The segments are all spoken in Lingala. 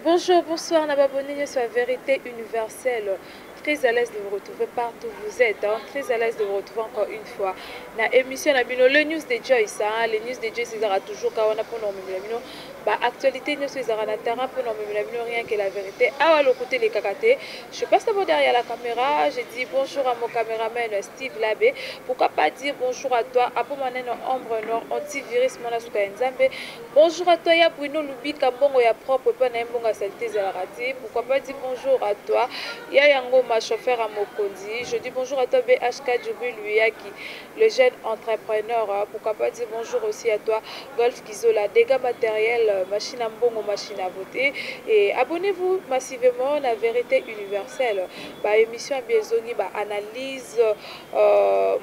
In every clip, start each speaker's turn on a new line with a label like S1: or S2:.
S1: Bonjour, bonsoir, na babonné sur la vérité universelle. Très à l'aise de vous retrouver partout où vous êtes. Hein? Très à l'aise de vous retrouver encore une fois. Na émission na bino, le news de Joyce. Hein? Le news de Joyce, ils aura toujours kawana pour nous bino. Ba actualité news ils aura na terrain pour nous bino rien que la vérité. Awa le côté les kakaté. Je passe d'abord derrière la caméra. Je dis bonjour à mon caméraman Steve Labé. Pourquoi pas dire bonjour à toi, Apo Maneno Ombre Noir, antivirus Mona Nzambe. Bonjour à toi, ya Bruno Lubika, mbongo ya propre, pe na mbongo ya saleté ezalaka te. Pourquoi pas dire bonjour à toi, ya yango ma chauffeur à Mokonzi. Je dis bonjour à toi, BHK Djubi Luyaki, le jeune entrepreneur. Pourquoi pas dire bonjour aussi à toi, Golf Kizola, dégâts matériels, machine à mbongo, machine à voter. Et abonnez-vous massivement à la vérité universelle. Ba émission ya biezongi, ba analyse,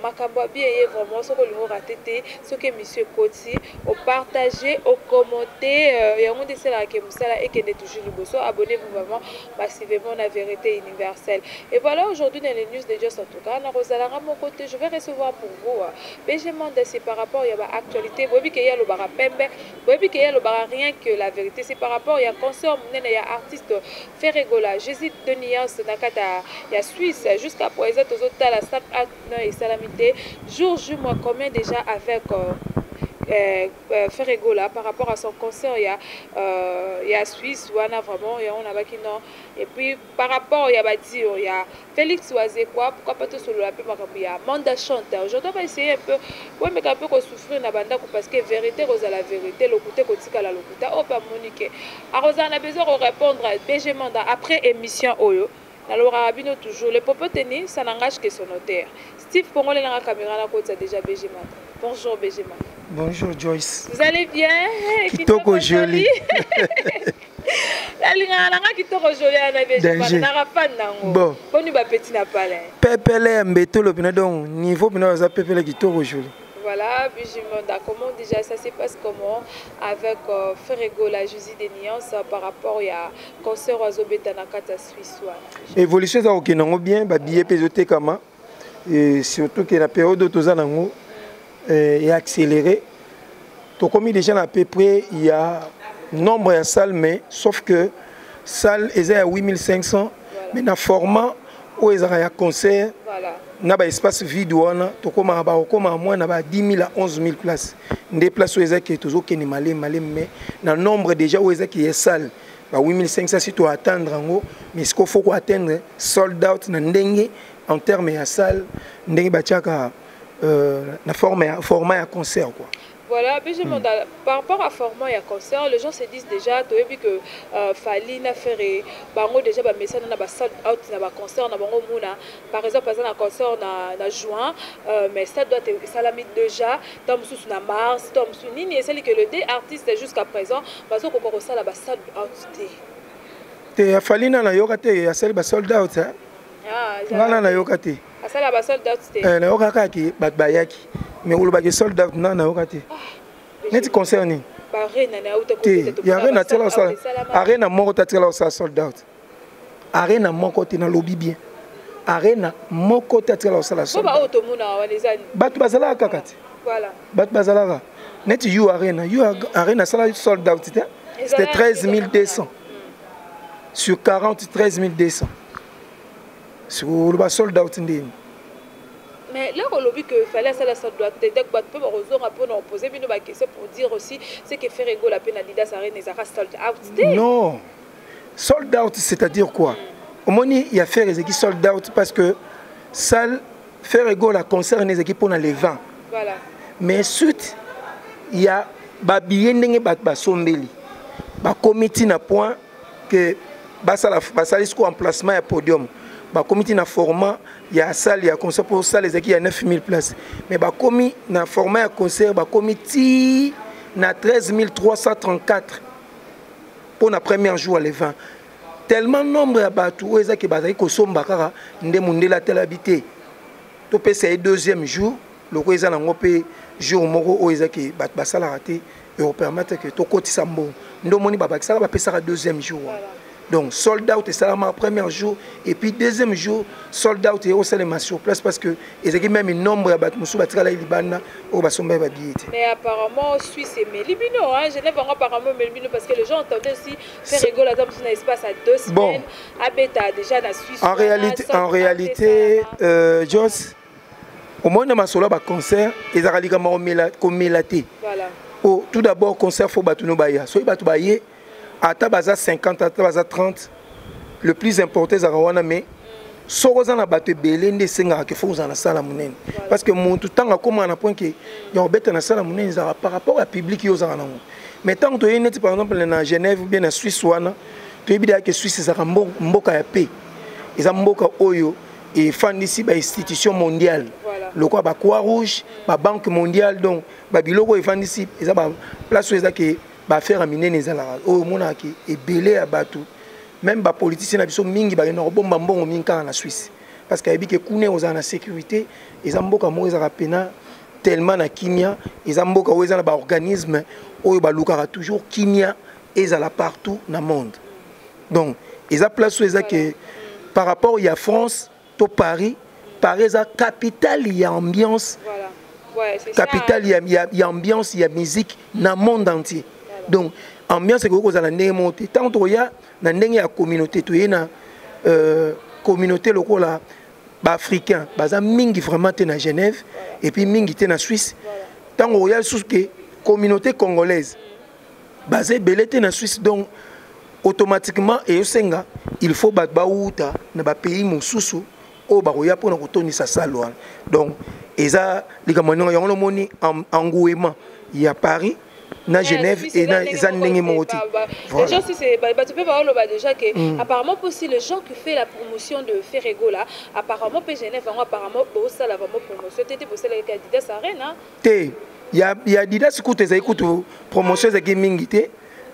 S1: makambo ya bien ye vraiment, soki olingi rater te, soki émission ekoti, opartage, okommente, yango nde esalaka ke mosala ekende toujours liboso. Abonnez-vous vraiment massivement na vérité universelle. Et voilà, aujourd'hui dans les news de Joyce, en tout cas nakozalanga mon côté, je vais recevoir pour vous BG Manda. C'est par rapport ya ba actualité. Boyebi ke ye alobaka pembe, boyebi ke ye alobaka rien que la vérité. C'est par rapport ya concert monene ya artiste Ferre Gola, Jésus de Nuance, na kati ya Suisse. Jusqu'à présent tozotala sold out no esalami te. Jour J mois combien déjà avec Ferre Gola par rapport à son concert ya Suisse wana? Vraiment yango nabaki non. Et puis par rapport ya badire ya Félix Wazekwa, pourquoi pas tosolola mpe makambo ya Manda Chante. Aujourd'hui on va essayer un peu bomeka mpe kosouffrir na bandako, parce que vérité kozala vérité, lokuta kotikala lokuta. Oyo mpe amoni ke akozala na besoin korépondre BG Manda après émission oyo. Nalobaka bino toujours, le propos tenu, ça n'engage que son auteur. Steve Pongole nanga caméra, nakotisa déjà BG Manda. Bonjour BG Manda.
S2: Bonjour Joyce.
S1: Vous allez bien?
S2: Kitoko joli.
S1: Nalingaka nanga kitoko joli ana BG Manda, naka fan nango.
S2: Bon.
S1: Boni bapeti na pale?
S2: Pepele ya mbetolo pina, donc niveau pina baza pepele, kitoko joli.
S1: Voilà, BG Manda, comment déjà ça se passe, comment avec Ferre Gola, Jésus de Nuance, par rapport à concert azobeta na kati ya Suisse wana?
S2: Évolution eza kokende yango bien, babillet mpe ezotekama, et surtout ke na période oyo toza nango ya accéléré, tokomi déjà na à peu près ya nombre ya salle, mais sauf que salle eza ya 8500, mais na format oyo ezalaka ya concert na baespace vide wana, tokomaka bakokomaka mwa na ba 10 000 à 11 000 place. Nde place oyo ezaki tozokende malemi malemi, mais na nombre déjà oyo ezaki ya salle ba 8500, si toatteindre yango, mais sikoyo faut koatteindre sold out na ndenge en terme ya salle, ndenge batiaka na forme ya, format ya concert quoi.
S1: Voilà, puis je par rapport à format ya concert, les gens se disent déjà, toyebi que Fally na Ferre, bango déjà ba message na ba sold out na ba concert na bango muna. Par exemple, par exemple, concert na juin, mais ça doit être esalami déjà, tant mususu na mars, tant mususu nini esali que le deux artistes jusqu'à présent bazo ko ko sala ba sold out te?
S2: Te, Fally na nayoka te asali ba sold out, hein?
S1: Ah,
S2: nga na nayoka te.
S1: Asala ba sold out te?
S2: Eh, nayoka kaka ke bato bayaki, mais olobaki sold out, na nayoka te. Neti concert nini?
S1: Arena na auta.
S2: Te, ya arena atikala kosala, arena moko te atikala kosala sold out. Arena moko te, nalobi bien, arena moko te atikala kosala sold
S1: out.
S2: Oyo
S1: tomona wana eza
S2: bato bazalaka kaka te. Bato bazalaka neti U Arena. U Arena asala sold out te, c'était 13 200 sur 40, 13 200. Oloba sold out ndeni?
S1: Mais là olobi que fallait asala sold out te, donc bato mpe bakozonga mpona oposer bino baquestion pour dire aussi ce que Ferre Gola mpe na Adidas Arena ezalaka sold out te.
S2: Non, sold out, c'est-à-dire quoi? Omoni, ya Ferre ezalaki sold out parce que salle Ferre Gola concert ezalaki mpona le 20. Mais suite ya babillet, ndenge bato basombeli, bakomi ntina point ke basala, basali siko emplacement ya podium, bakomi ti na format ya salle ya concert, mpo salle ezalaki ya 9000 places, mais bakomi na format ya concert, bakomi ti na 13 334 mpo na premier jour le 20. Tellement nombre ya bato oyo ezaki bazalaki kosomba kaka, nde mondele atalabi te, topesa ye deuxième jour loko eza nango mpe jour moko oyo ezaki bato basalaka te, ekopermettre ke tokotisa mbongo. Nde omoni babakisaka, bapesaka deuxième jour wana. Donc sold out esalama premier jour et puis deuxième jour sold out ekosalema sur place, parce que ezalaki même nombre ya bato mosusu batikalaki libanda oyo basombaki babillet te.
S1: Mais apparemment Suisse emeli bino, hein? Genève yango apparemment emeli bino, parce que les gens entendaient aussi Ferre Gola aza mosusu na espace à 2 semaines, bon, abeta déjà na Suisse.
S2: En réalité, Jos, omoni na masolo ya baconcert ezalaka likambo komela te. Oh, tout d'abord, concert, faut bato no baya. Soki bato baye, ata baza 50, ata baza 30, le plus important ezalaka wana. Mais soki oza na bato ebele, nde esengaka ke faut ozala na sala monene, parce que motu ntango akomaka na point ke ya kobeta na sala monene, ezalaka par rapport ya public yo ozalaka nango. Mais ntango toyei neti par exemple na Genève ou bien na Suisse wana, toyebi deya ke Suisse ezalaka mboka ya paix, eza mboka oyo efandisi bainstitution mondiale lokola bacroix rouge, babanque mondiale. Donc babiloko oyo efandisi eza baplace oyo eza ke baaffaire ya minene ezalaka, oyo omonaka ke ebele ya bato, même bapoliticien na biso mingi, bakenda kobomba mbongo mingi kaka na Suisse, parce que ayebi ke kuna ozala na sécurité. Eza mboka moko ezalaka pena tellement na kimia, eza mboka oyo eza na baorganisme oyo balukaka toujours kimia ezala partout na monde. Donc eza place oyo eza ke par rapport ya France to Paris, Paris eza capitale ya ambiance.
S1: Voilà. Ouais, c'est ça.
S2: Capitale ya ambiance ya musique na monde entier. Donc ambiance ekoki kozala ndenge moko te. Ntango tokoya na ndenge ya communauté, toye na communauté lokola baafricain baza mingi vraiment te na Genève et puis mingi te na Suisse. Ntango oya lisusu ke communauté congolaise baza ebele te na Suisse, donc automatiquement eyosenga il faut bato bauta na bapays mosusu oyo bakoya mpona kotondisa salle wana. Donc eza likambo ndenge yango nomoni engouement ya Paris na Genève eza ndenge moko te.
S1: Les gens, si c'est bato mpe baoloba déjà que apparemment aussi les gens qui fait la promotion de Ferre Gola, apparemment mpe Genève yango apparemment bosala vraiment promotion te te, bosalaki Adidas Arena.
S2: Te, ya Adidas kutu ezali kutu promotion ezalaki mingi te,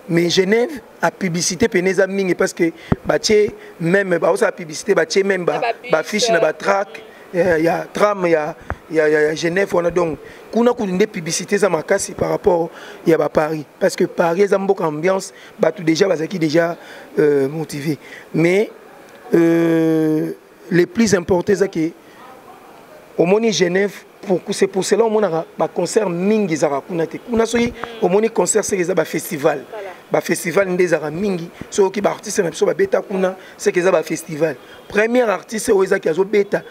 S2: mais Genève a publicité pene eza mingi, parce que batie même baosala publicité, batie même bafiche na batrack ya tram ya Genève wana. Donc kuna kutu nde publicité eza makasi par rapport ya baparis, parce que Paris eza mboka ambiance, bato déjà bazalaki déjà motivé. Mais le plus important eza ke omoni Genève, c'est pour cela omonaka baconcert mingi ezalaka kuna te. Kuna soki omoni concert, seke eza bafestival, bafestival nde ezalaka mingi. Soki baartiste na biso babeta kuna, seke eza bafestival. Premier artiste oyo ezaki azobeta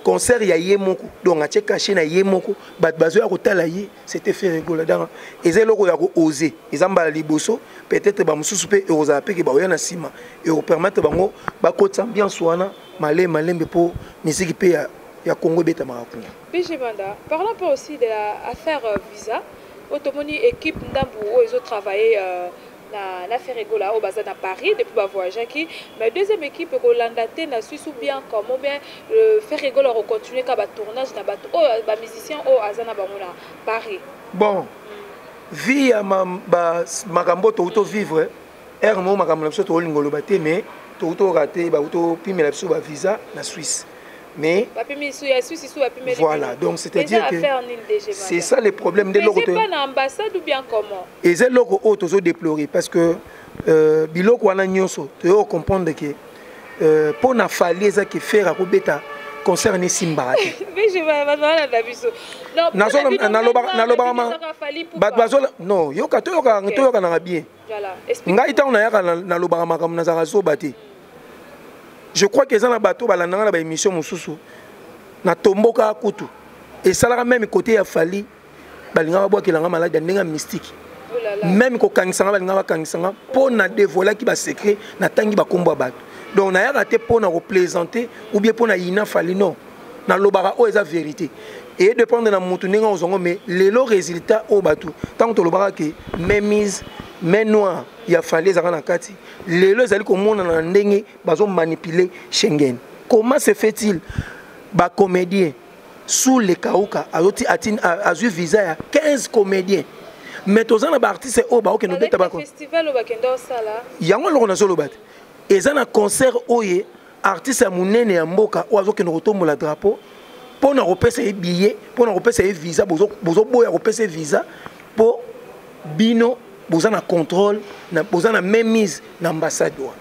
S2: concert ya ye moko, donc atie cachet na ye moko, bato bazoya kotala ye, c'était Ferre Gola. Donc eza eloko ya kooser, eza mbala liboso. Peut-être bamosusu mpe ekozala mpe ke baoya na nsima, ekopermettre bango bakotisa ambiance wana malembe malembe, mpo misiki mpe ya Congo ebetamaka kuna.
S1: PG Banda, parlons un peu aussi de l'affaire visa. Otomoni équipe ndambu oyo ezotravailler na Ferre Gola oyo baza na Paris depuis bavoyageaki, mais deuxième équipe ekolanda te na Suisse ou bien comment, bien Ferre Gola akocontinue ka batournage na bato oyo bamusicien oyo aza na bango na Paris?
S2: Bon, vie ya makambo touti tovivre ere moko, makambo na biso tokolinga oloba te, mais touti torater, bauti topimela biso bavisa na Suisse, mais voilà. Donc c'est-à-dire que c'est ça le problème
S1: nde eloko pas na ambassade ou bien comment?
S2: Eza eloko oyo tozodéplorer, parce que biloko wana nyonso toyo comprendre ke mpo na Fally eza ke Ferre akobeta concert ne esimbaka te. Nalobaka bato bazola non yoka, toyokanaka bien. Ngai ntango nayaka nalobaka makambo, nazalaka zoba te. Je crois que eza na bato balandanga na baémission mosusu, natomboka kutu esalaka même côté ya Fally, balingaka babwakelanga maladi ya ndenge ya mystique, même kokangisanga, balingaka bakangisanga mpo na dévoilaki basecret, natangi bakombo ya bato. Donc nayaka te mpo na koplaisante ou bien mpo na yina Fally, non, nalobaka oyo eza vérité, edépendre na motu ndenge ozongo. Mais lelo résultat oyo bato ntango tolobaka ke mainmise, main noire ya Fally ezalaka na kati, lelo ezali komonana na ndenge bazomanipuler Schengen. Comment se fait-il bacomédien sous le kauka azoti azwi visa ya 15 comédiens, mais toza na baartiste oyo baokende obeta yango? Eloko nazoloba te, eza na concert oyo artiste ya monene ya mboka oyo azokende kotombola drapeau, mpo na kopesa ye billet, mpo na kopesa ye visa, bozoboya kopesa ye visa mpo bino boza na contrôle, boza na mainmise na ambassade wana.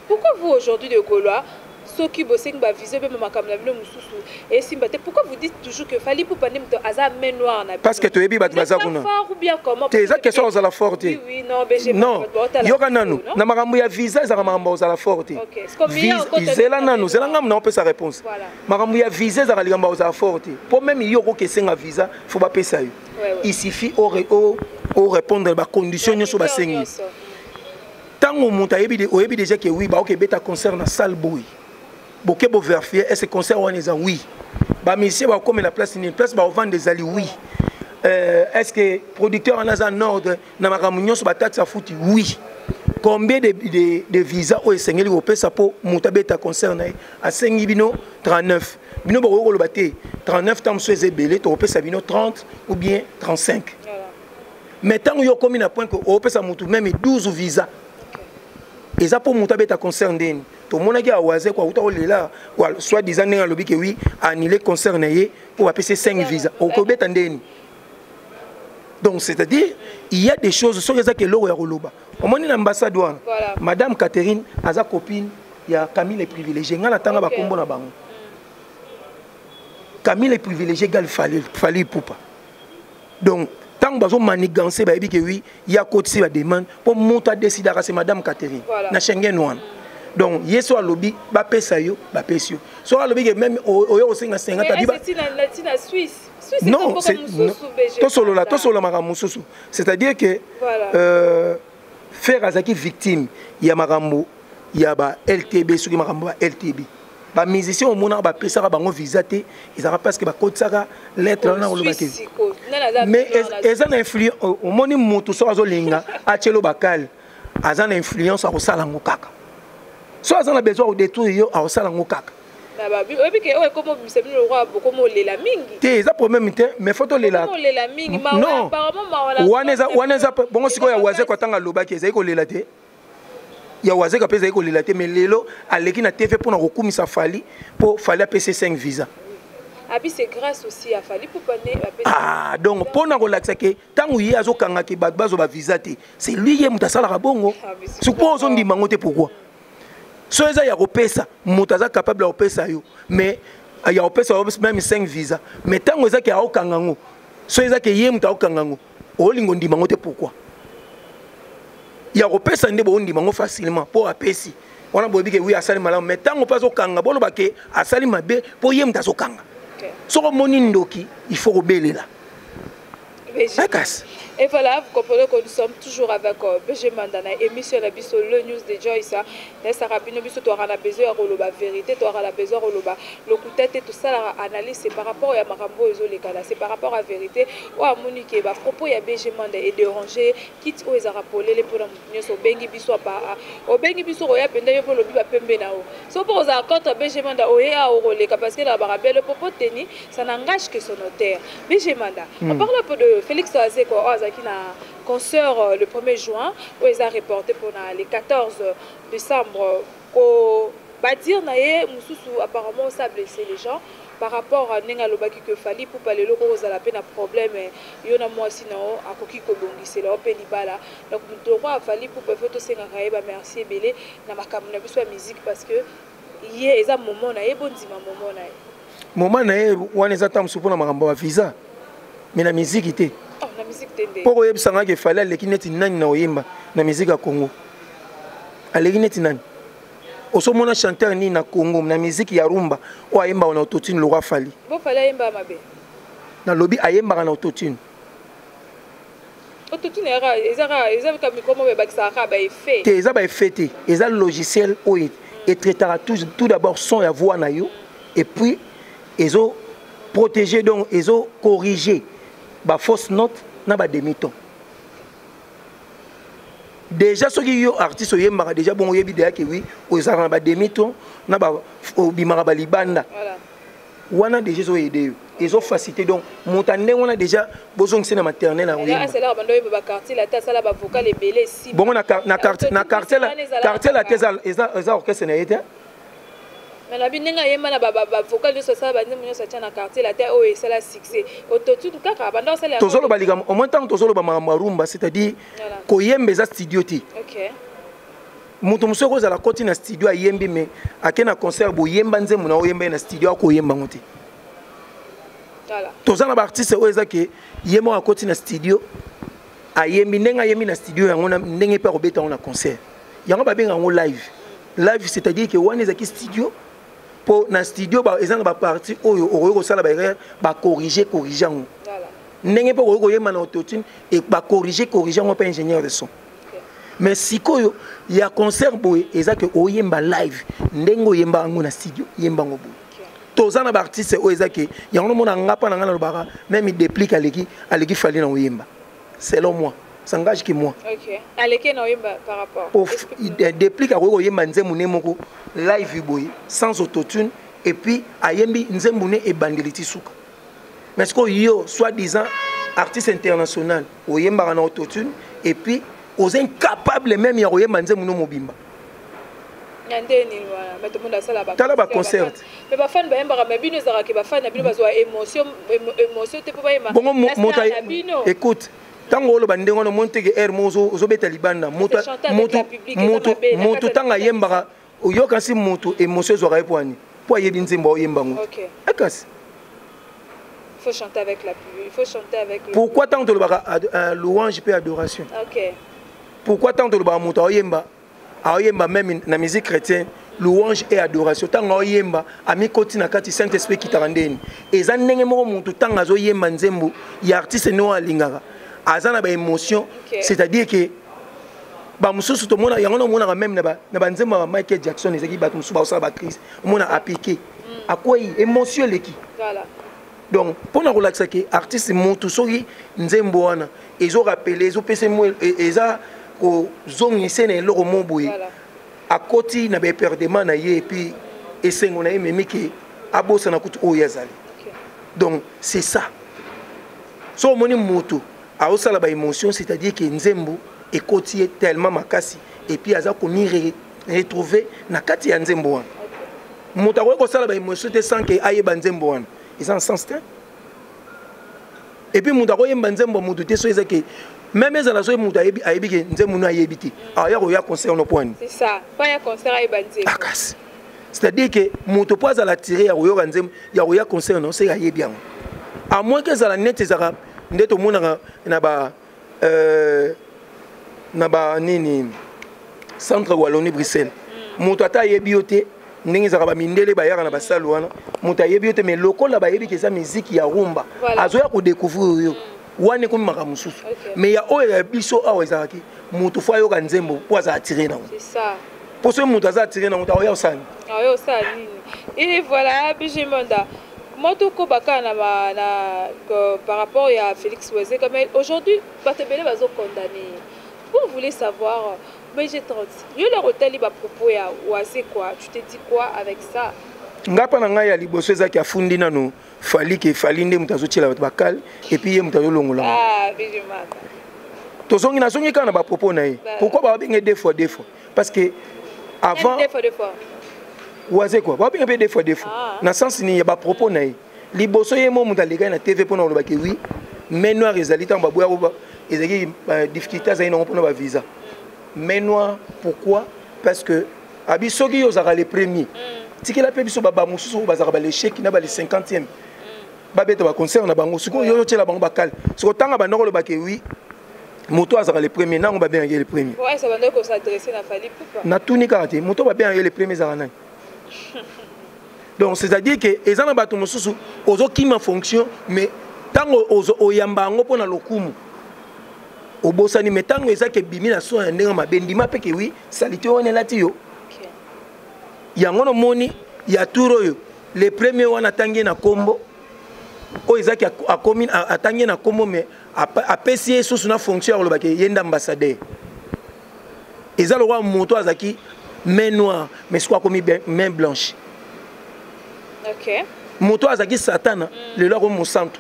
S1: Pourquoi vous aujourd'hui de Gaulois, soki bosengi bavisa mpe makambo na bino mosusu esimba te, pourquoi vous dites toujours que Fally Ipupa nde moto aza main noire na bino?
S2: Parce que toyebi bato baza kuna.
S1: Fort ou bien comment?
S2: Te, eza question ozala fort te.
S1: Non,
S2: yoka nanu, na makambo ya visa ezalaka makambo ozala fort te. Zela nanu, zela ngambu na opesa réponse. Makambo ya visa ezalaka likambo ozala fort te, mpo même yo okoki esenga visa, faut bapesa yo. Il suffit orépondre bacondition nyonso basengi. Ntango moto ayebi, oyebi déjà ke oui, baoki ebeta concert na salle boye, boke bovérifier est ce concert wana eza oui, bamusicien bakomela place nini, place baovanda ezali oui, est ce que producteur wana aza en ordre na makambo nyonso, bataxe afuti oui, combien de visa oyo esengeli kopesa mpo moto abeta concert na ye. Asengi bino 39, bino bokoki koloba te 39, ntango mosusu eza ebele, tokopesa bino 30 ou bien 35. Mais ntango yo okomi na point ke opesa motu même 12 visa, eza mpo moto abeta concert ndeni. Tomonaki awaze ko auta kolela, soit disant ndenge alobi ke oui, annulé concert na ye mpo bapesi 5 visa, okobeta ndeni? Donc c'est-à-dire il y a des choses, soki ezaki eloko ya koloba, omoni na ambassade wana, madame Catherine aza copine ya Camille Privilégié. Ngai natanga bakombo na bango: Camille Privilégié gal Fally Ipupa. Donc ntango bazomanigancer, bayebi ke oui, ya kotisi bademande mpo moto adécidaka, c'est madame Catherine na Schengen wana. Donc ye so alobi bapesa yo, bapesi yo. So alobi ke même oyo kosenga 50 abi. Non, tosolola, tosolola makambo mosusu. C'est-à-dire que Ferre azalaki victime ya makambo ya ba LTB. Soki makambo ya LTB, bamusicien omonaka bapesaka bango visa te, ezalaka parce que bakotisaka lettre wana koloba te. Mais eza na influence. Omoni, motu soki azolinga atielo bakale, aza na influence, akosala yango kaka. So aza na besoin kodétruire yo, akosala yango kaka. Te, eza problème te, mais faut tolela. Non, wana eza bongo. Sikoyo ya Wazeko, atanga alobaki, ezali kolela te. Ya Wazeka mpe ezali kolela te, mais lelo aleki na TV mpona kokumisa Fally, mpo Fally apesi 5 visa.
S1: Abi c'est grâce aussi à Fally Ipupa nde.
S2: Ah, donc mpona kolakisa ke ntango ye azokangaki bato bazwa bavisa te, c'est lui, ye moto asalaka bongo. Soki mpo ozondima yango te, pourquoi? So eza ya kopesa, moto aza capable ya kopesa yo, mais ya kopesa yo même 5 visa, mais ntango ezaki aokanga yango, so ezaki ye moto aokanga yango, olingo ondima yango te, pourquoi? Ya kopesa nde boondima yango facilement mpo apesi wana, boyebi ke oui, asali malamu. Mais ntango mpe azokanga, boloba ke asali mabe mpo ye moto azokanga. Soki omoni ndoki, il faut kobelela akasi.
S1: Et voilà, vous comprenez que nous sommes toujours avec BG Mandana, émission na biso Le News de Joyce. Nesaka bino biso to na besoin ya koloba vérité, to na besoin koloba lokuta te, tout ça la analyse, c'est par rapport ya makambo ezolekala, c'est par rapport à vérité. O amoni ke ba propos ya BG Manda est dérangé, kit o ezaka polele pona mutu nyonso. Obengi biso pa, obengi biso koya penda yo polo biba pembe na o. So pour oza contre BG Manda, oye a oroleka parce que la barabelle propos teni, ça n'engage que son auteur. BG Manda, on parle un peu de Félix Wazekwa oyo azalaki na concert le 1er juin, oyo eza reporté mpona le 14 décembre. Ko badire na ye mosusu, apparemment ça blessé les gens par rapport à ndenge alobaki que Fally Ipupa lelo kozala mpe na problème yo na mwasi na yo, akoki kobongisela yo mpe libala. Donc moto roi Fally Ipupa, faut tosengaka ye bamerci ebele na makambo na biso ya musique, parce que ye eza moment na ye, bondima moment na ye.
S2: Moment na ye wana eza ntango mosusu mpona makambo ya visa, mais na miziki te.
S1: Oh, na musique te nde?
S2: Mpo koyebisanga ke Fally aleki neti nani na oyemba na miziki ya Congo? Aleki neti nani? Osomona chanteur nini na Congo na miziki ya rumba oyo ayembaka na autotune lokwa Fally?
S1: Bo Fally ayembaka mabe?
S2: Nalobi ayembaka na autotune.
S1: Autotune eza kaka micro moko ebakisaka kaka baeffet.
S2: Te, eza baeffet te, eza logiciel oyo etraitaka tout d'abord son ya voix na yo, et puis ezo protéger, donc ezo corriger bafausse note na bademi-ton. Déjà soki yo artiste oyembaka déjà bongo, oyebi deya ke oui, ozalaka na bademi-ton na obimaka balibanda wana, déjà ezoaider yo, ezofacilité. Donc moto ya ndenge wana, déjà bozongisi na maternel na
S1: oyemba.
S2: Bongo na quartier la te, eza orchestre na ye te.
S1: Mais nabi ndenge ayemba na bavocal nyonso, asala banzembo nyonso atya na quartier la te oyo esala succès, autotune kaka banda osala.
S2: Tozoloba likambo au moins ntango tozoloba makambo ya rumba, c'est-à-dire koyemba eza studio te. Moto mosusu akozala koti na studio ayembi, mais ake na concert, boyemba nzembo na oyemba ye na studio, akoyemba ngo te. Toza na baartiste oyo eza ke ye moko akoti na studio, ayembi ndenge ayembi na studio yango, ndenge mpe akobeta yango na concert. Yango babenga yango live. Live, c'est-à-dire ke wana ezalaki studio, mpo na studio eza na bapartie oyo okoki kosala baerreur, bacorrige corrige yango. Ndenge mpe okoki koyemba na autotune, bacorrige corrige yango mpe ingénieur de son. Mais sikoyo ya concert boye, eza ke oyemba live ndenge oyemba yango na studio, yemba yango boye. Toza na baartiste oyo eza ke yango nomona nga mpa na nga nalobaka, même Déplique aleki Fally na oyemba. Selon moi, ça engage que moi.
S1: Ok. Aleki na oyemba par rapport.
S2: Déplique akoki koyemba nzembo ne moko live boye sans autotune, et puis ayembi nzembo ne ebandeli ti suka. Mais sikoyo yo, soit disant artiste international, oyembaka na autotune et puis oza incapable même ya koyemba nzembo no mobimba.
S1: Na nde nini wana? Bato monde asala.
S2: Tala baconcert.
S1: Mais bafani bayembaka, mais bino ezalaka ke bafani na bino bazwa émotion, émotion te mpo bayemba.
S2: Bongo moto, écoute, ntango oloba ndenge wana, omoni teke aire mo ozobeta libanda. Moto ntango ayembaka, oyoka si moto émotion ezwaka ye mpo ani? Mpo ayebi nzembo, aoyemba ngo. Ekasi.
S1: Il faut chanter avec la pluie, il faut chanter avec
S2: le. Pourquoi ntango tolobaka louange mpe adoration? Pourquoi ntango tolobaka moto aoyemba, aoyemba même na musique chrétienne, louange et adoration, ntango aoyemba amikoti na kati, Saint Esprit ekitaka ndeni? Eza ndenge moko motu ntango azoyemba nzembo ya artiste nde oyo alingaka, aza na baémotion. C'est-à-dire que bamosusu tomona yango, naomonaka même na banzembo ya Michael Jackson, ezalaki bato mosusu baosala bacrise, omona apike, akwei, émotion eleki. Donc mpona kolakisa ke artiste motu, soki nzembo wana ezorappeler, ezopesa, eza kozongisa na eloko mo boye, akoti na baéperdument na ye, et puis esengo na ye ememi ke abosana kutu oyo azali. Donc c'est ça. So omoni motu aosala baémotion, c'est-à-dire ke nzembo ekoti ye tellement makasi, et puis aza komi retrouver na kati ya nzembo wana. Moto akoki kosala baémotion te sans ke ayeba nzembo wana, eza na sens te. Et puis moto akoyemba nzembo ya motu te, so eza ke même ezala soki moto ayebi ke nzembo no ayebi te, aya koya concert no poani. Akasi, c'est-à-dire ke moto mpo azala attiré ya koyoka nzembo, ya koya concert no, seke ayebi yango. À moins ke ezala neti ezalaka nde tomonaka na ba nini, Centre Wallonie Bruxelles, moto ata ayebi yo te, ndenge ezalaka bamindele bayaka na basale wana, moto ayebi yo te, mais lokola bayebi ke eza miziki ya rumba, azoya kodécouvrir yo wana, ekomi makambo mosusu. Mais ya oyo ya biso awa, ezalaki moto fo ayoka nzembo mpo aza attiré nango, mpo soki moto aza attiré nango, aoya osala nini?
S1: Aoya osala nini? Et voilà, BG Monda, moi tokoba kaka na par rapport ya Félix Wazekwa. Mais aujourd'hui bato ebele bazocondamner. Vous voulez savoir, BG30, yo lelo otali bapropos ya Wazekwa, tu te dis quoi avec ça?
S2: Nga mpa na ngai ya liboso ezaki afundi nano Fally, ke Fally nde moto azotiela bato bakale, et puis ye moto azolongola.
S1: Ah, BG Manda.
S2: Tozongi, nazongi kaka na bapropos na ye. Pourquoi babenge deux fois deux fois? Parce que avant
S1: Deux fois deux fois.
S2: Wazekwa babenge mpe deux fois deux fois. Na sens nini? Ya bapropos na ye liboso, ye mo moto alekaki na TV mpona kolobaki oui, main noire ezali. Ntango baboya, ezalaki difficulté, azali nango mpona bavisa main noire. Pourquoi? Parce que abi soki yo ozalaka le premier, tikela mpe biso bamosusu oyo bazalaka balecheki na bale 50e, babeta baconcert na bango. Sikoyo yo otiela bango bakale. Sikoyo ntanga bandoko olobaki oui, moto azalaka le premier, nango babengaki ye le premier. Natuni kaka te, moto babengaki ye le premier ezalaka nani? Donc c'est à dire que eza na bato mosusu ozokima fonction, mais ntango oyamba yango mpo na lokumu, obosani. Mais ntango ezaki ebimi na son ya ndenge mabe, ndima mpe ke oui, saleté wana elati yo. Yango nomoni ya tour oyo, le premier wana atangi ye na nkombo oyo ezaki akomi, atangi ye na nkombo, mais apesi ye susu na fonction ya kolobaki ye nde ambassadeur. Eza lokola moto azalaki main noire, mais sikoyo akomi main blanche. Moto azalaki satana, lelo akomi mosantu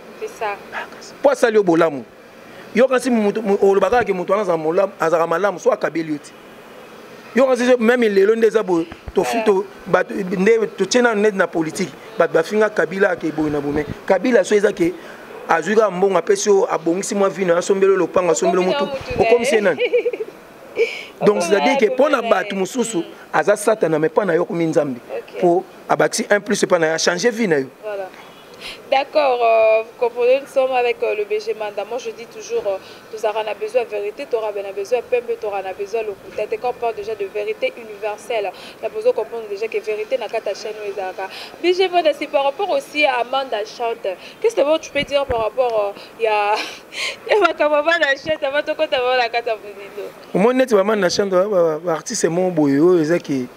S2: mpo asali yo bolamu. Yo kasi olobaka kaka moto wana azalaka malamu, so akabeli yo te. Yo kasi même lelo nde eza boye, nde totie nano neti na politike, bato bafinga Kabila ake boye na boye. Kabila so eza ke azwi kaka mbongo, apesi oyo, abongisi mwa vino, asombeli lopango, asombeli motu, okomisi ye nani? Donc c'est-à-dire que mpo na bato mosusu aza satana, mais mpo na yo komi Nzambe, mpo abakisi un plus epa na ye, achange vie na yo.
S1: Voilà. D'accord, vous comprenez, nous sommes avec le BG Manda. Moi, je dis toujours, nous avons besoin de vérité, tu auras besoin de pembe, tu auras besoin de lokuta. Quand on parle déjà de vérité universelle, la besoin de comprendre déjà que vérité n'a qu'à ta chaîne. BG Manda, c'est par rapport aussi à Amanda Chante. Qu'est-ce que tu peux dire par rapport, il y a ma Amanda Chante, avant de la carte?
S2: Au moins, net, Amanda Chante, artiste mon boyo, ezaki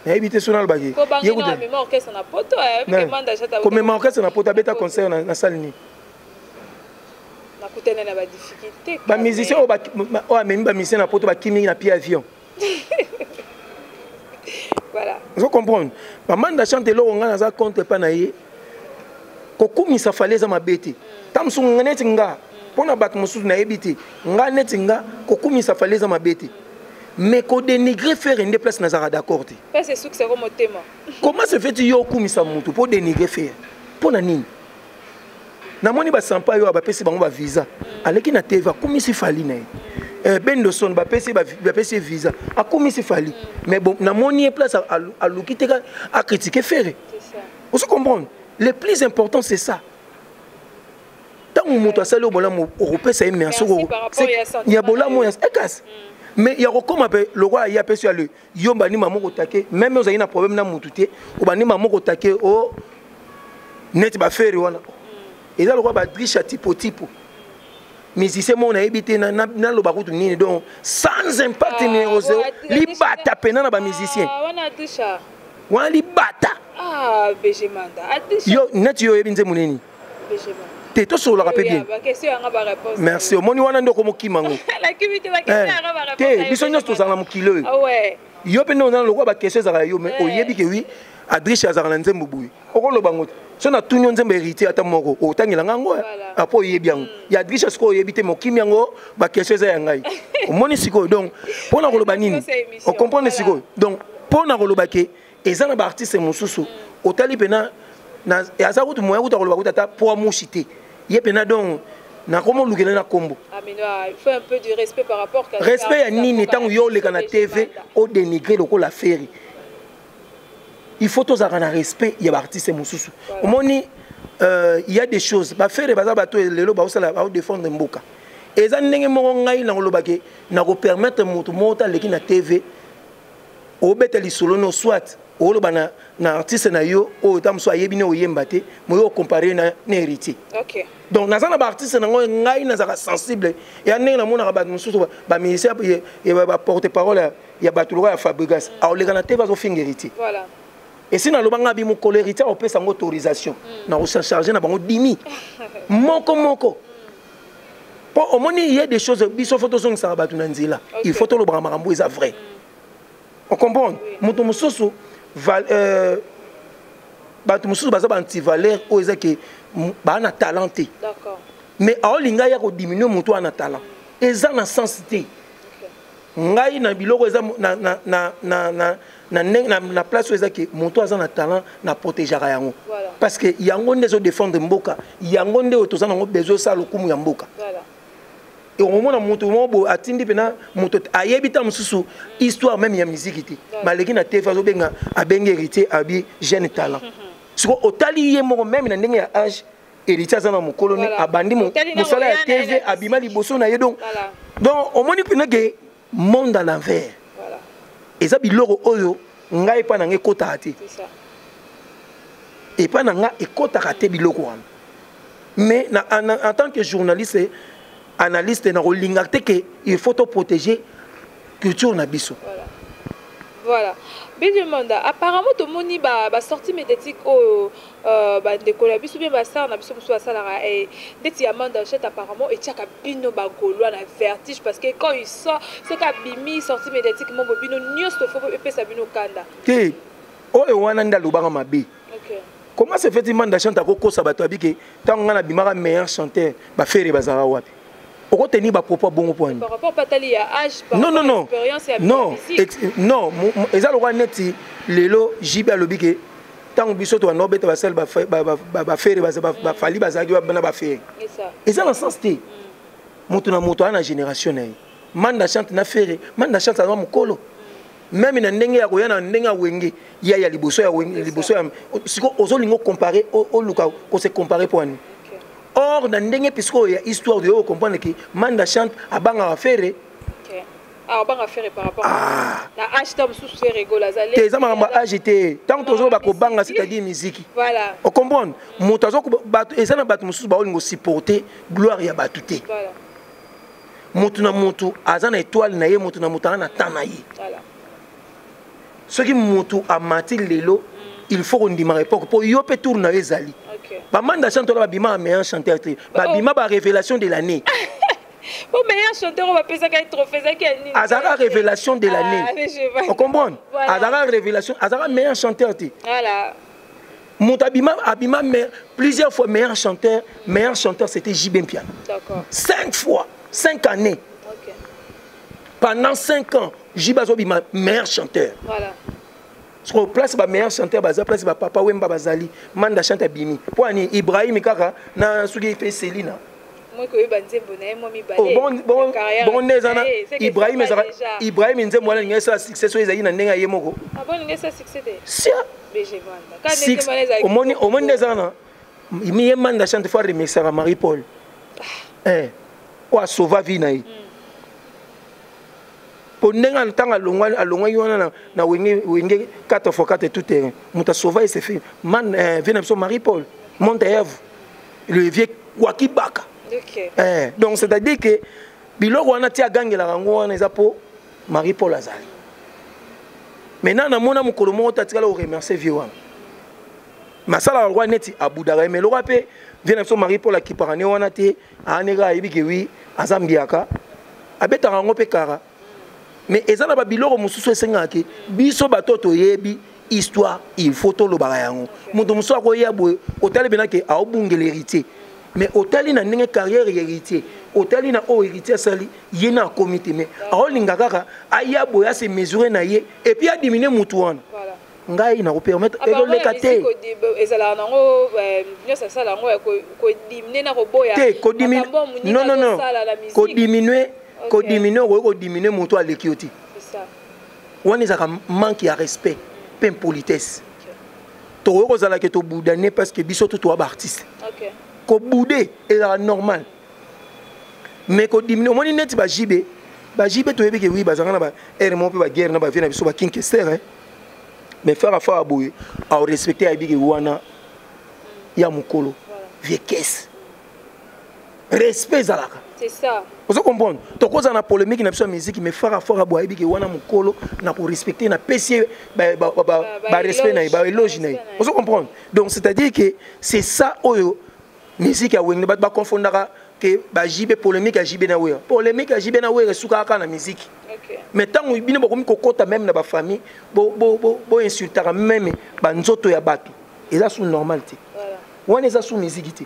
S2: nayebi te so nalobaki. Komema orchestre na poto, abeta concert na salle nini?
S1: Nakutana na badifficulté.
S2: Bamusicien oyo amemi bamusicien na poto bakimi na pied avion.
S1: Voilà.
S2: Ozo comprendre, bamanda chante, eloko ngai naza contre epa na ye, kokumisa Fally eza mabe te. Ta mosusu nga neti nga, mpo na bato mosusu nayebi te, nga neti nga, kokumisa Fally eza mabe te, mais kodénigre Ferre nde place nazalaka d'accord te. Comment se fait yo okumisa motu mpo dénigre Ferre? Mpo na nini? Namoni basampa oyo bapesi bango bavisa, aleki na TV, akumisi Fally na ye. Bendoson bapesi ye visa, akumisi Fally, mais bon, namoni ye place aluki te acritique Ferre. Ozo comprendre, le plus important, c'est ça. Ntango moto asali oyo bolamu, okopesa ye merci ya bolamu oyo ekasi, mais ya kokóma mpe lokola ye apesi yo ale, yo bandima moko take, même ozali na problème na mutu te, obandima moko take o neti baFerre wana, eza lokola badriche ya tipo musicien moko nayebi te naloba kutu nini. Donc sans impact, numéro zéro, libata pena na bamusicien wana, libata. Yo neti yo oyebi nzembo nini te, tosololaka mpe bien. Merci. Omoni wana nde okomokima ngo te. Biso nyonso tozala na mokili oyo. Yo mpe nde oza lokola baquestion ezalaka yo, mais oyebi ke wi, Adriche azalaka na nzembo boye, okoloba ngo te. So natuni yo nzembo Héritier ata moko, otangelanga yango apo oyebi yango. Ya Adriche sikoyo oyebi te, mokimi yango, baquestion eza ya ngai. Omoni sikoyo, donc mpo na koloba nini, ocomprendre sikoyo. Donc mpo na koloba ke eza na baartiste mosusu otali mpena aza kutu moya kutu akoloba kutu ata poa mushi te, ye mpena. Donc nakomolukela na kombo. Respect ya nini ntango yo oleka na TV odénigre lokola Ferre? Il faut tozalaka na respect ya baartiste mosusu. Omoni, il y a des choses, baFerre baza bato lelo baosala, baodéfendre mboka. Eza ndenge moko ngai nakolobake, nakopermettre moto moko te aleki na TV obeta lisolo no, soit oloba na artiste na yo oyo ta mosusu ayebi ne oyemba te, moyo ocompare na Héritier. Donc naza na baartiste nango, ngai nazalaka sensible ya ndenge namonaka bato mosusu, bamusicien, baporte parole ya bato lokola ya Fabregas, aoleka na TV azofinga Héritier. Esi naloba nga bi mokolo Héritier akopesa yango autorisation, na kocharge na bango dimi moko moko, mpo omoni ye des choses. Biso faut tozongisaka bato na nzela, il faut tolobaka makambo eza vrai. Ocomprendre, moto mosusu, bato mosusu baza baantivaleur oyo eza ke baa na talent te, mais aolinga ya kodiminue moto wana na talent, eza na sens te. Ngai na biloko eza na place oyo eza ke moto aza na talent, na protégeaka yango, parce que yango nde ezodéfendre mboka, yango nde oyo toza nango besoin, osala lokumu ya mboka. Okomona moto moko boye atindi mpena moto ayebi ta mosusu histoire même ya miziki te, maleki na TV azobenga, abengi Héritier abi jeune talent. Siko otali ye moko, même na ndenge ya âge, Héritier aza na mokolo ne abandi mosala ya TV, abima liboso na ye. Donc omoni mpena ke monde à l'envers. Eza biloko oyo ngai epai na ngai ekotaka te, epai na ngai ekotaka te biloko wana. Mais en tant que journaliste analyste, nakolinga te ke il faut to protéger culture na biso.
S1: Voilà. BG Manda, apparemment tomoni ba ba sortie médiatique oyo bandeko na biso bien basala na biso mosusu basalaka ndeti ya Manda Chante, apparemment etiaka bino bagaulois na vertige, parce que quand il sort, soki abimi sortie médiatique mombo, bino nyonso faut epesa bino kanda.
S2: Te, oyo wana nde alobaka mabe. Comment se fait-il Manda Chante akokosa bato abike ntango ngai nabimaka meilleur chanteur, baFerre bazalaka wapi? Okoteni bapropos bongo mpo
S1: ani? Par rapport patali ya âge,
S2: par non, non, non,
S1: expérience ya
S2: non, non, eza lokola neti lelo JB alobi ke ntango biso tobanda obeta basale, baFerre, baFally bazalaki na baFerre. Eza na sens te. Moto na moto aza na génération na ye. Manda Chante na Ferre, Manda Chante aza mokolo. Même na ndenge ya koya na ndenge ya Wenge, ya ya liboso ya Wenge, liboso ya siko ozolingo comparer, oluka ko se comparer po ani. Or na ndenge pisco ya histoire de yo comprendre que Manda Chante abanga Ferre.
S1: Okay. Ah, obanga Ferre par rapport ah. Na âge ta mosusu Ferre Gola azali.
S2: Te eza makambo ya âge te. Tant tozoloba kobanga, c'est-à-dire musique.
S1: Voilà.
S2: Ocomprendre? Moto azo bato eza na bato mosusu baolingo supporter gloire ya bato te.
S1: Voilà.
S2: Moto na moto aza na étoile na ye, moto na moto aza na temps na ye.
S1: Voilà.
S2: Soki moto amati lelo, il faut kondima époque po yo pe tour na yo ezali.
S1: Okay.
S2: Ba Manda Chante wana babima meilleur chanteur te. Babima ba révélation de l'année.
S1: Bon, meilleur chanteur, on va payer ça quand trophée, ça qui est nini.
S2: Azara révélation de l'année.
S1: Ah, mais je vois.
S2: On comprend?
S1: Voilà.
S2: Azara révélation, Azara meilleur chanteur te.
S1: Voilà.
S2: Moto abima, abima mais plusieurs fois meilleur chanteur, meilleur chanteur c'était JB Mpiana.
S1: D'accord.
S2: 5 fois, 5 années.
S1: OK.
S2: Pendant 5 ans, JB azobima meilleur chanteur.
S1: Voilà.
S2: Parce que place ba meilleur chanteur baza place ba papa Wemba bazali, Manda Chante abimi. Po ani Ibrahim kaka na suki fait Selina.
S1: Moi ko yeba nzembo na ye moi mibale.
S2: Oh, bon bon
S1: carrière
S2: bon neza na
S1: Eh, c'est que
S2: Ibrahim
S1: ça
S2: ezaka
S1: déjà.
S2: Ibrahim nzembo wana ngesa succès so ezali na ndenge ye moko.
S1: Ah bon ngesa succès te.
S2: Sia.
S1: BG Manda. Ka
S2: Six.
S1: nzembo wana ezali.
S2: Omoni omoni neza na mi ye Manda Chante faut remercier Marie Paul. Eh. Oyo asauva vie na ye. Po ndenge ntango alongwaki wana na Wenge, Wenge 4 fois 4 tout terrain. Moto asauva ye, c'est fait. Man, vie na biso Marie Paul, Monte Eve, le vieux Kwakibaka.
S1: Okay.
S2: Eh, donc c'est-à-dire que biloko wana ti agangelaka yango wana eza po Marie Paul azali. Maintenant namona mokolo moko te atikala koremercier vieux wana. Masala yango neti abudaka ye, mais lokola mpe vieux na biso Marie Paul akipaka ne wana te, aaneka ayebi ke wi aza mbiaka, abetaka yango mpe kara. Mais eza na ba biloko mosusu esengaka ke biso bato toyebi histoire, il faut tolobaka yango. Moto mosusu akoya boye, otali bena ke aobungela héritier. Mais otali na ndenge carrière ya héritier, otali na oyo héritier asali, ye na akomi te, mais aolinga kaka aya boye ase mesurer na ye et puis adiminuer motu wana.
S1: Voilà.
S2: Ngai na kopermettre
S1: Ah, bah,
S2: eloleka
S1: ouais,
S2: te.
S1: musique ezalaka nango, nyonso asala yango ya kodiminuer na koboya.
S2: Te, kodiminuer.
S1: Makambo ya moninga
S2: Non, non, non.
S1: azosala na musique.
S2: Kodiminuer,
S1: Ok.
S2: kodiminuer, okoki kodiminuer moto aleki yo te.
S1: C'est ça.
S2: Wana ezalaka manque ya respect pe impolitesse.
S1: Ok.
S2: Tokoki kozala ke tobudane parce que biso to toa ba artiste.
S1: Ok.
S2: Kobude ezalaka normal. Mais kodiminuer, omoni neti ba JB, ba JB toyebi ke oui, bazalaka na ba air moko pe ba guerre na ba vie na biso ba King Kester, hein. Mais faire affaire à boye, à respecter ayebi ke wana ya mokolo.
S1: Voilà.
S2: Vie caisse. Respect ezalaka.
S1: C'est ça.
S2: Ozo comprendre? Tokoza na polémique na biso ya musique, mais faire affaire à boye ayebi ke wana mokolo na ko respecter na pesi ba, ba, ba, ba,
S1: Ba, ba
S2: ba respect na ye, ba éloge na ye.
S1: Respect na ye.
S2: Ozo comprendre? Donc c'est-à-dire que c'est ça oyo musique ya Wenge, ba, ba confondaka ke ba JB, polémique ya JB na Wera. Polémique ya JB na Wera esukaka kaka na musique.
S1: Ok.
S2: Mais tango bino bokomi kokota même na ba famille, bo, bo, bo, bo insultaka même ba nzoto ya bato. Eza sous normal te.
S1: Voilà.
S2: Wana eza sous musique te.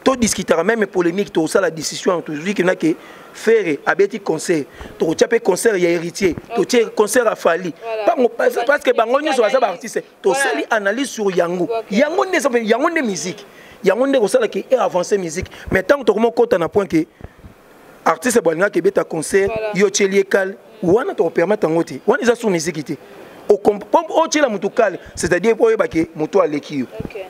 S2: To discutera même polémique, to sala décision, to dit que na ke Ferre abeti concert, to tia pe concert ya héritier, to
S1: Ok.
S2: tia concert à Fally.
S1: Voilà.
S2: Pas parce, parce que bango nyonso baza ba artiste, to
S1: Voilà.
S2: sali analyse sur yango.
S1: Ok.
S2: Yango nde yango nde musique. Yango nde kosala ke e avancer musique. Mais tant que to komo kota na point ke artiste bolinga ke beta concert,
S1: Voilà.
S2: yo tielie kal, wana to permettre yango te. Wana eza sur musique te. O o tiela mutu kal, c'est-à-dire po yeba ke mutu aleki yo.
S1: Ok.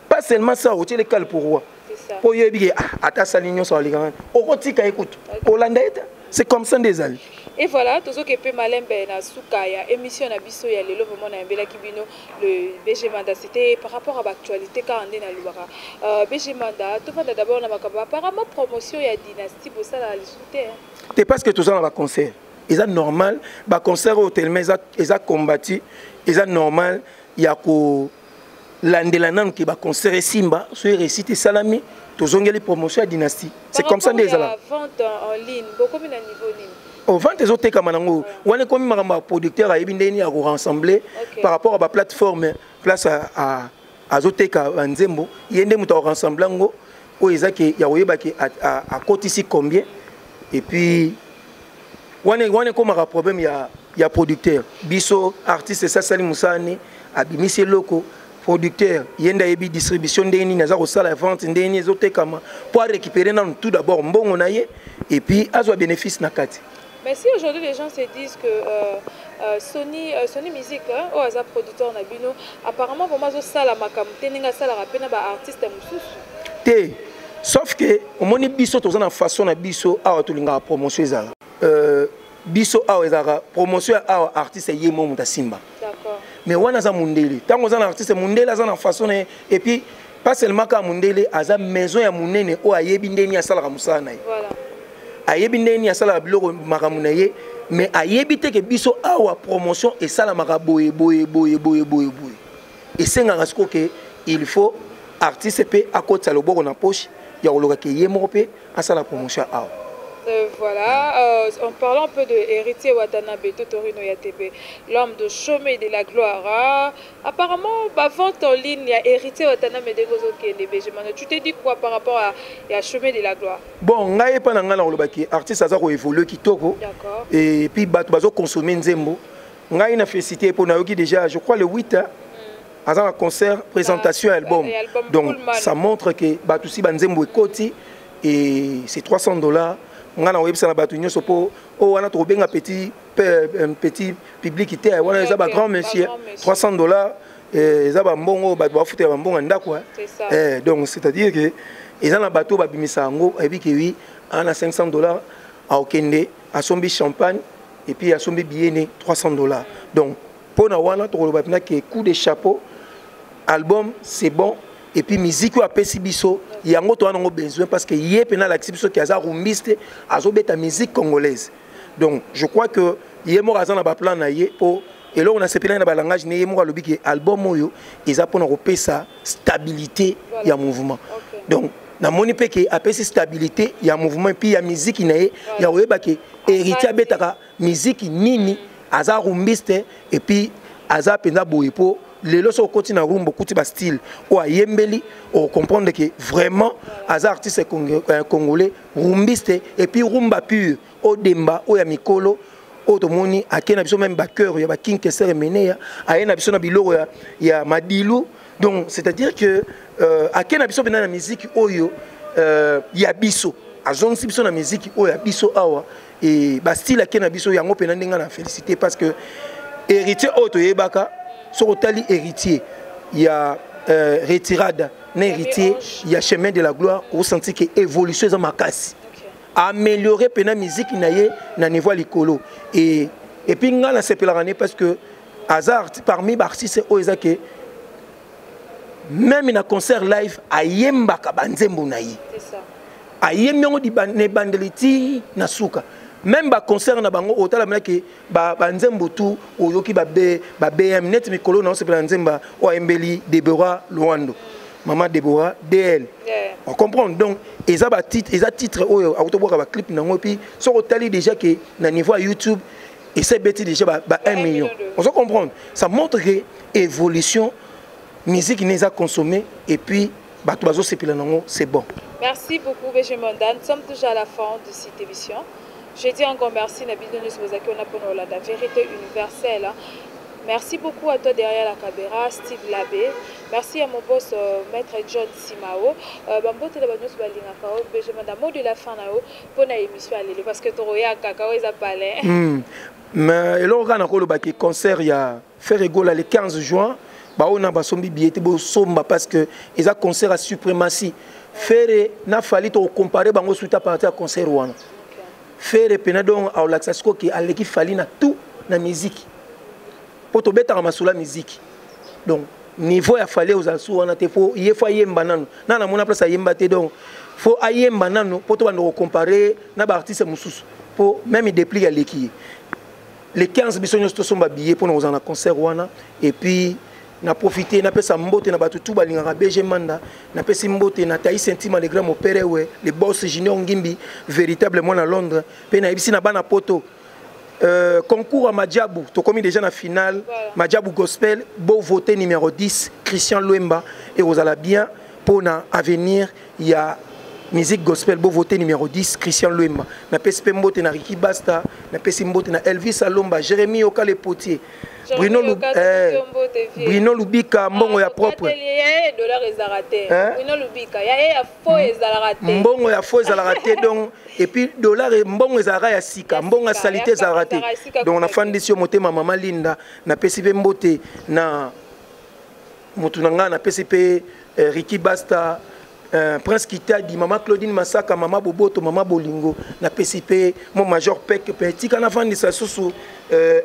S2: Pas seulement ça, o tiele kal pour roi.
S1: C'est ça.
S2: Po yebi ke, ah, ata sali nyonso aleka wana. Okotika écoute.
S1: Ok.
S2: Olanda eta. C'est comme ça des alliés.
S1: Et voilà, tozo ke pe malembe na suka ya émission na biso ya lelo vraiment na mbela kibino le BG Manda, c'était par rapport à l'actualité quand on est na lubaka. BG Manda, tout va d'abord na makaba apparemment promotion ya dynastie bosala la soute, hein.
S2: C'est parce que tout ça na ba concert. Eza normal, ba concert au tellement eza, eza combattu, eza normal ya ko landela nanu ke ba concert Simba, so réussite salami, tozongeli promotion ya dynastie. C'est
S1: Par
S2: comme ça
S1: rapport
S2: nde ezala.
S1: ya vente en ligne, beaucoup na niveau nini?
S2: Oh, vente ezotekama nango. Wana ekomi makambo ya producteur ayebi ndenge nini ya korassembler
S1: Ok.
S2: par rapport à ba plateforme, place à azoteka ba nzembo, ye nde moto akorassembler yango, oyo eza ke ya koyeba ke akotisi combien. Et puis, wana ekomaka problème ya producteur. Biso, artiste, ça, sali mosani, abimisi eloko, Producteur ye nde ayebi distribution ndenge nini aza kosala, vente ndenge nini ezotekama, mpo arécupérer nanu tout d'abord mbongo na ye et puis azwa bénéfice na kati.
S1: Mais si aujourd'hui les gens se disent que Sony Music, hein, oyo aza producteur na bino, apparemment vraiment azosala makambo te ndenge asalaka mpe na baartiste mosusu.
S2: Te, sauf que omoni, biso toza na façon na biso awa, tolingaka promotion ezala biso awa ezalaka promotion ya awa, artiste ye mo moto asimba. Mais wana aza mondele. Ntango oza na artiste mondele, aza na façon na ye, et puis pas seulement kaka mondele, aza maison ya monene oyo ayebi ndeni asalaka mosala na ye. Ayebi ndenge nini asalaka biloko, makambo na ye, mais ayebi te ke biso awa promotion esalamaka boye boye boye boye boye boye. Esengaka sikoyo ke il faut artiste mpe akotisa loboko na poche ya koloka ke ye moko mpe asala promotion awa.
S1: Voilà, en parlant un peu de Héritier Watanabe, Totorino Yatebe, l'homme de chemin de la gloire. Hein. Apparemment, bah, vente en ligne, il y a Héritier Watanabe de Gozokende, tu te dis quoi par rapport à, à Chemin de la gloire?
S2: Bon, ngai epa na ngai na kolobaki artiste aza koévolue kitoko. Et puis bato bazoconsommer nzembo. Ngai na félicité mpo nayoki déjà, je crois le 8, hein, aza na concert présentation ya album.
S1: Et album.
S2: Donc
S1: Pullman.
S2: Ça montre que bato si banzembo ekoti et c'est 300 $. Ngai na koyebisa na bato nyonso mpo oyo wana tokobenga petit public te, wana eza bagrand monsieur.
S1: Ba grand monsieur.
S2: 300 $, eza bambongo bato bafutela bambongo ya ndako, hein.
S1: C'est ça.
S2: Donc c'est-à-dire que eza na bato oyo babimisa yango, ayebi ke wi aa na 500 $, aokende asombi champagne et puis asombi billet ne 300 $. Donc mpo na wana tokoloba mpena ke coup de chapeau, album c'est bon, et puis musique oyo apesi biso yango toza nango besoin, parce que ye mpena alakisi biso ke aza rumbiste, azobeta musique congolaise. Donc je crois que ye moko aza na baplan na ye, mpo eloko nasepelaki na balangage ne ye moko, alobi ke album oyo eza mpona kopesa stabilité ya mouvement. Donc namoni mpe ke apesi stabilité ya mouvement et puis ya musique na ye, ya koyeba ke Héritier abetaka musique nini, aza rumbiste et puis aza mpenza boye, mpo lelo soki okoti na rumba, okuti bastyle oyo ayembeli, okocomprendre ke vraiment aza artiste congolais rumbiste et puis rumba pure, odemba oyo ya mikolo oyo tomoni. Ake na biso même bachœur ya baking Kester Emeneya, aye na biso na biloko ya madilu. Donc c'est à dire que ake na biso mpena na musique oyo ya biso, azongisi biso na musique oyo ya biso awa e bastyle ake na biso yango mpena. Ndenge na félicité, parce que Héritier oyo toyebaka, soki otali Héritier ya Retirada na Héritier ya Chemin de la gloire, osenti ke évolution eza makasi, améliorer mpena musique na ye na niveau ya likolo. Et puis ngai nasepelaka ne parce que aza parmi baartiste oyo eza ke même na concert live ayembaka banzembo na ye, ayembi yango na ebandeli ti na suka. Même baconcert na bango, otala menaki banzembo tu oyoki ba BM neti mikolo na osepela na nzemba oyo ayembeli Debora Luando, mama Debora DL. On comprend. Donc eza batitre, eza titre oyo akotobwaka baclip nango, et puis soki otali déjà ke na niveau ya YouTube esa ebeti déjà ba 1 million, on se comprendre, ça montre que évolution musique ne eza consommé et puis bato bazosepela nango, c'est bon.
S1: Merci beaucoup, BG Manda. Nous sommes toujours à la fin de cette émission. Je dis encore merci na bino nyonso bozalaki wana mpona olanda Vérité universelle. Merci beaucoup à toi derrière la caméra, Steve Labé. Merci à mon boss, Maître John Simao. Bambote na banyo balingaka o BG Manda, mot de la fin na yo mpona émission ya lelo, parce que toroya kaka oyo eza palais.
S2: Mais eloko kaka nakolobaki, concert ya Ferre Gola le 15 juin, baoyo na basombi billet te, bosomba, parce que eza concert ya suprématie. Ferre na Fally, tokocompare bango suite à partir ya concert wana. Ferre pena donc aolakisa sikoyo ke aleki Fally na tout na musique, mpo tobetaka masolo ya musique. Donc niveau ya Fally ozala su wana te, fo ye fo ayemba nanu na namona place ayemba te. Donc fo ayemba nanu mpo tobanda kocompare na baartiste mosusu, mpo même Déplique aleki ye. Le 15, biso nyonso tosomba billet mpona kozala na concert wana. Et puis na profite napesa mbote na bato tu balingaka BG Manda. Napesi mbote na Taïs Intima, le grand mopere we, le boss Junior Ngimbi, véritable mwana Londres. Mpe nayebisi na bana poto, concours ya Majabu, tokomi déjà na finale.
S1: Voilà.
S2: Majabu Gospel, bo voter numéro 10, Christian Lwemba, ekozala bien mpona avenir ya Musique gospel, bovote numéro 10, Christian Luemba. Napesi mpe mbote na Ricky Basta, napesi mbote na Elvis Alomba, Jérémy Okale Potier, Bruno, Lub, eh, Bruno Lubika, mbongo ya propre. Mbongo ya faux ezalaka te donc et puis dollar mbongo ezalaka ya sika, mbongo ya salite ezalaka te. Donc nafandisi yo motema mama Linda, napesi mpe mbote na motu na ngai, napesi mpe eh, Ricky Basta, Prince Kitadi, mama Claudine Masaka, mama Boboto, mama Bolingo, napesi mpe mo Major Pek mpe tika nafandisa susu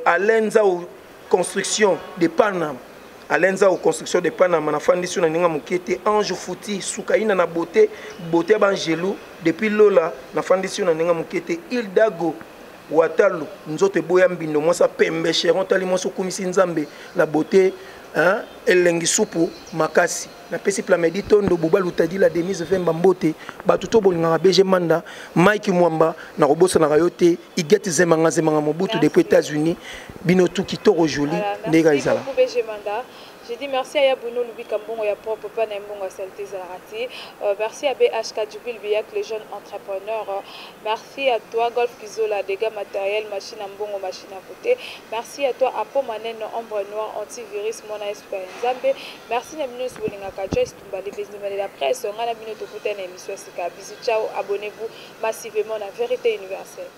S2: Alain Nzao construction de Panama. Alain Nzao construction de Panama, nafandisi na ndenge moke te. Ange Futi Sukaina na beauté, beauté ya Bangelu depuis Lola, nafandisi na ndenge moke te. Ildago Watalu nzoto eboya mbindo, mwasi pembe cheron tali mwasi okumisi Nzambe la beauté, hein, elengi supu makasi. Napesi Plamedi Tondo, Buba Lutadi, la Denise Vemba mbote, bato to bolingaka BG Manda, Mike Mwamba, na kobosanaka yo te, Igete Zemanga Zemanga Mobutu depuis États-Unis, bino tout kitoko joli, ndeka ezala.
S1: BG Manda. Je dis merci à Yabuno Lubika Mbongo ya propre pa na Mbongo ya saleté Zalati. Merci à BHK Djubil Biak, le jeune entrepreneur. Merci à toi Golf Kizola, dégâts matériels, machine à mbongo, machine à voter. Merci à toi Apo Maneno, ombre noire, antivirus, mona espoir Nzambe. Merci na bino bolingaka Joyce Tumba, les businessmen de la presse. On a bino tokutana émission sika. Bisous, ciao, abonnez-vous massivement à Vérité Universelle.